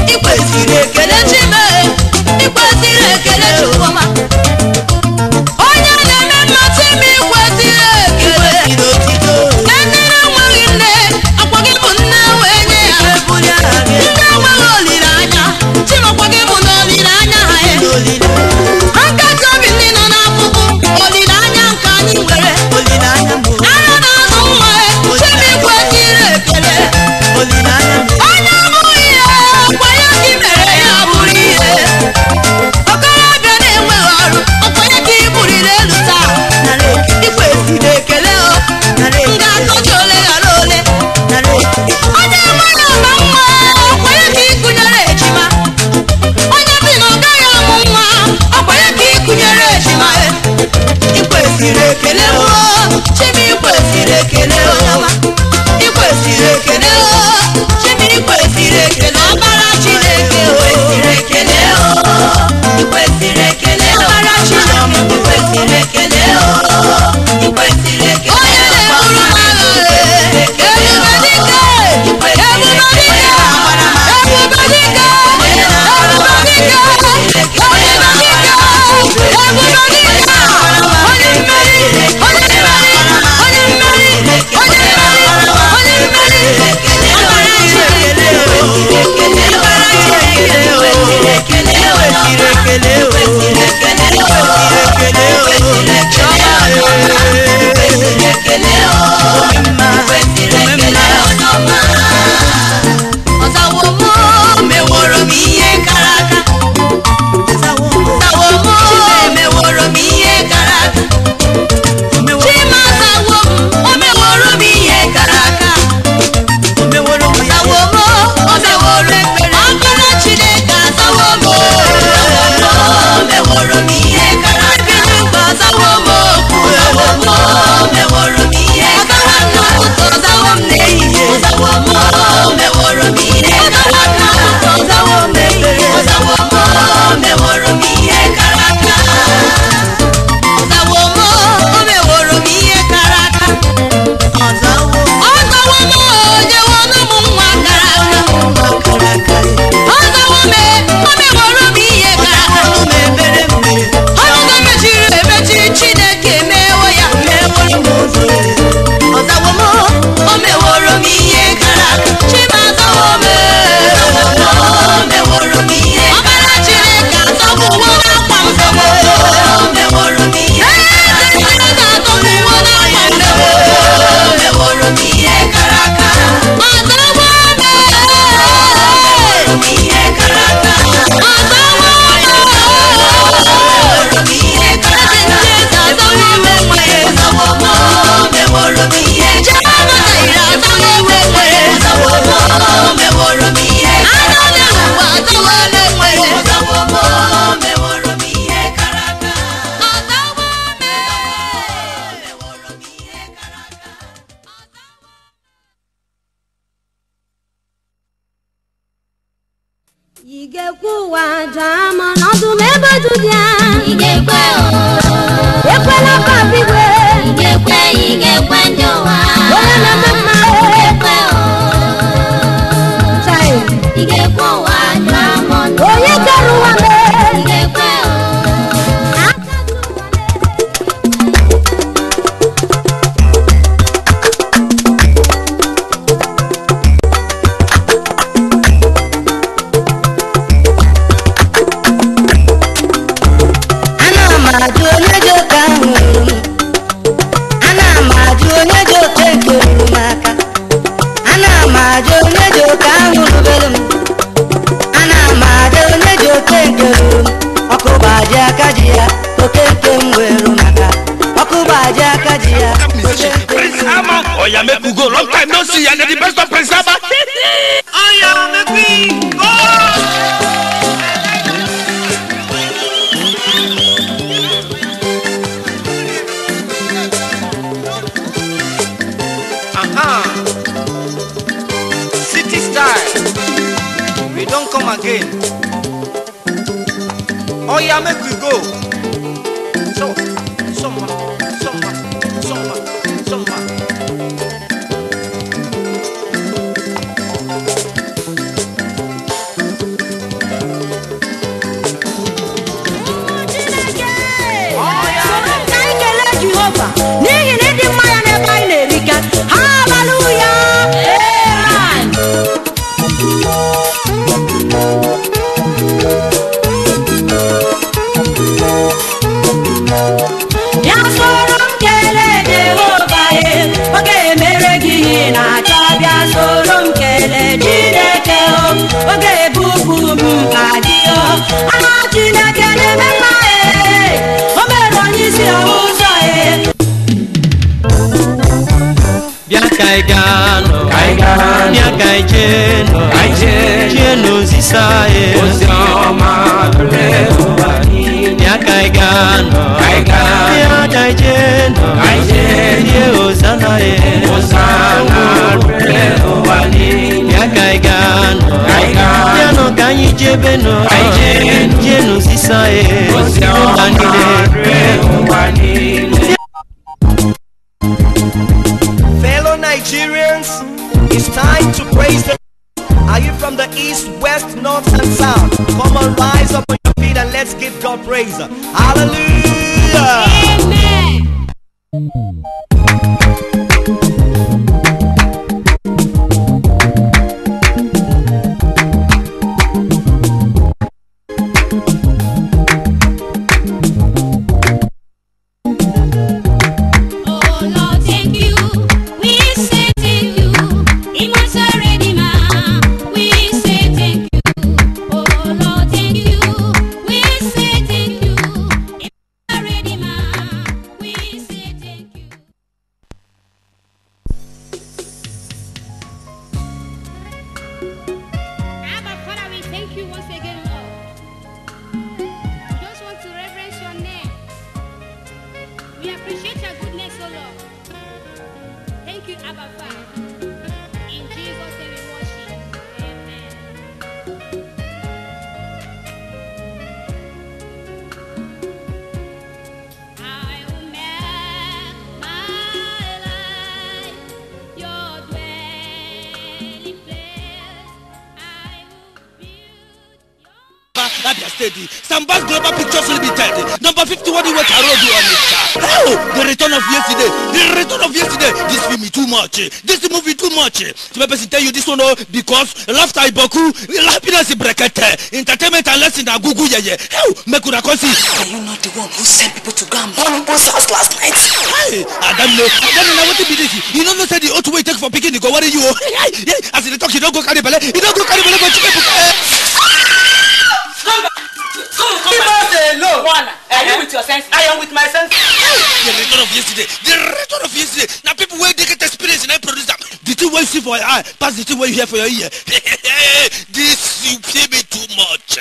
Ị kwesịrị ekele Chime, ị kwesịrị ekele Chukwuma. Onye na-eme mmasị m, ị kwesịrị ekele. Nne nne na-enweghị nne, ọkwa gị bụ nne wee nye ya. Ndị enweghị olileanya, Chimakwa gị bụ na olileanya ha ya. Nkasi obi ndị nọ n'akụkụ, olileanya nke anyị nwere. Ara na-azụ nwa ya, Chima ị kwesịrị ekele. Onye abụghị ihe, ọkwa ya ka ị mere ya bụrụ ihe. Okorobịa na-enweghị ọrụ, ọkwa ya ka ị buliri elu taa. Ị kwesịrị ekele o, m ga-akọcha ole ghara ole. Onye enweghị ọma nwa, ọkwa ya ka ị kụnyere ejima. Onye si na ọ gaghị amụ nwa, ọkwa ya ka ị kụnyere ejima. Ị kwesịrị ekele o, Chima ị kwesịrị ekele o. Ị kwesịrị ekele o, Chima ị kwesịrị ekele. Ọbara Chineke o, kwesịrị ekele o. Ị kwesịrị ekele ọbara Chineke, ị kwesịrị ekele o. Ị kwesịrị ekele. Onye na-eburu m agha, ebube dike, ebube dike, ebube dike, ebube dike, ebube dike, ebube dike. Onye mmeri, onye mmeri, onye mmeri, onye mmeri, onye mmeri. Ọbara Chineke, ọbara Chineke, Ọzawo mụ meworo m ihe kara aka. Ọzawo mụ meworo m ihe kara aka. Chima azawo m, o meworo m ihe kara aka. Ọzawo mụ, o meworo ekpere. Ọkpara Chineke azawo m. Ọzawo mụ, meworo m ihe kara aka. Ebido azawo m okwu. Ọzawo mụ, meworo m ihe kara aka. Ọzawo m n'ehihie. Ọzawo mụ, meworo m ihe kara aka. Ọzawo m ekpere. Ọzawo mụ, meworo m ihe kara aka. Ọzawo mụ, o meworo m ihe kara aka. Ọzawo m, o nyewonu m nwa kara aka. Ọzawo m, o meworo m ihe kara aka. Ọnụụzọ mechiri emechi, Chineke emewo ya. Ọzawo m, o meworo m ihe kara aka. Chima azawo m, o meworo m ihe. Ọbara Chineke azọgbuwo n'akwa m. O meworo m ihe. Eze ndị azọgbuwo n'akwa m. O meworo m ihe kara aka. Ọzawo m, o meworo m ihe kara aka. Ọzawo m, o meworo m ihe kara aka. Eze ndị azawo m enwere. Ọzawo m, o meworo m ihe. Jehova Jaire azawo m enwere. Ọzawo m, o meworo m ihe. Anọ na-ewuwe azawo m enwere. Ọzawo m, o meworo m ihe kara aka. Ọzawo m, o meworo m ihe kara aka. Igekwu ụwa jaa ma n'ọdụ m ebe Judia. Igekwe o, Ekwela papa igwe. igekwe, igekwe ndị ụwa. Onye na-eme mma. Igekwe o, Chai. igekwe ụwa jụọ m ọnụ. Onye kere ụwa mee. Igekwe o. Aka ji ụwa mee. Ana m ajụ onye ji oke ahụ ruru m. Ana m ajụ onye ji oke nke ruru m aka. Ana m ajụ onye ji oke ahụ rubere m. Ana m ajụ onye ji oke nke ruru m. Ọkụ gbaji aka ji ya, oke nke m were maka. Ọkụ gbaji aka ji ya, oke nke m Prince Ama. Oya make we go. Long time no see. And the best of Prince Ama. Oya, make we go. Aha. City style. We don come again. Oya, make we go. So, summer, summer, summer, summer. Ama Chineke na-eme mma ee, o mere onye isi ọhụ ụzọ ee. Bịa ka anyị gaa nụ, bịa ka anyị jee nụ, jee n'ozisa anyị. Bịa ka anyị gaa nụ, bịa ka anyị jee nụ, jee Hosana anyị. Bịa ka anyị gaa nụ, bịa nụ ka anyị jebe nụ, jee n'ozisa anyị. Ụwa niile. Fellow Nigerians, it's time to praise the. Are you from the east, west, north, and south? Come on, rise up on your feet and let's give God praise. Hallelujah! Amen. Oh Lord, thank you. We say thank you. Immortal Redeemer, we say thank you. Oh Lord, thank you. We say thank you. Immortal Redeemer, we say thank you. Abba Father, we thank you once again, Lord. We just want to reverence your name. We appreciate your goodness, O Lord. Thank you, Abba Father. In Jesus' name we worship. Amen. I will make my life your dwelling place. I will build your Abia State, Sambas Global Pictures Limited, number 51 Iweka Road, Onitsha. Oh, the return of yesterday, the return of yesterday. This film is too much. This movie too much. So my person tell you this one, oh, because laughter is boku, happiness is brekete, entertainment and lesson are gugu yeah yeah. Oh, make una come see. Are you not the one who sent people to go and burn people's house last night? Hey, Adam no, Adam no, na wetin be this? You no know say the oath wey you take for pikin, e go worry you. Oh. As you dey talk, you don go carry belle, you don go carry belle for chicken. Leave us alone. One, are you with your senses? I am with my senses. The return of yesterday, the return of yesterday. Now people wey dey get experience na produce am. The thing wey you see for your eye pass the thing wey you hear for your ear. This you pay me too much.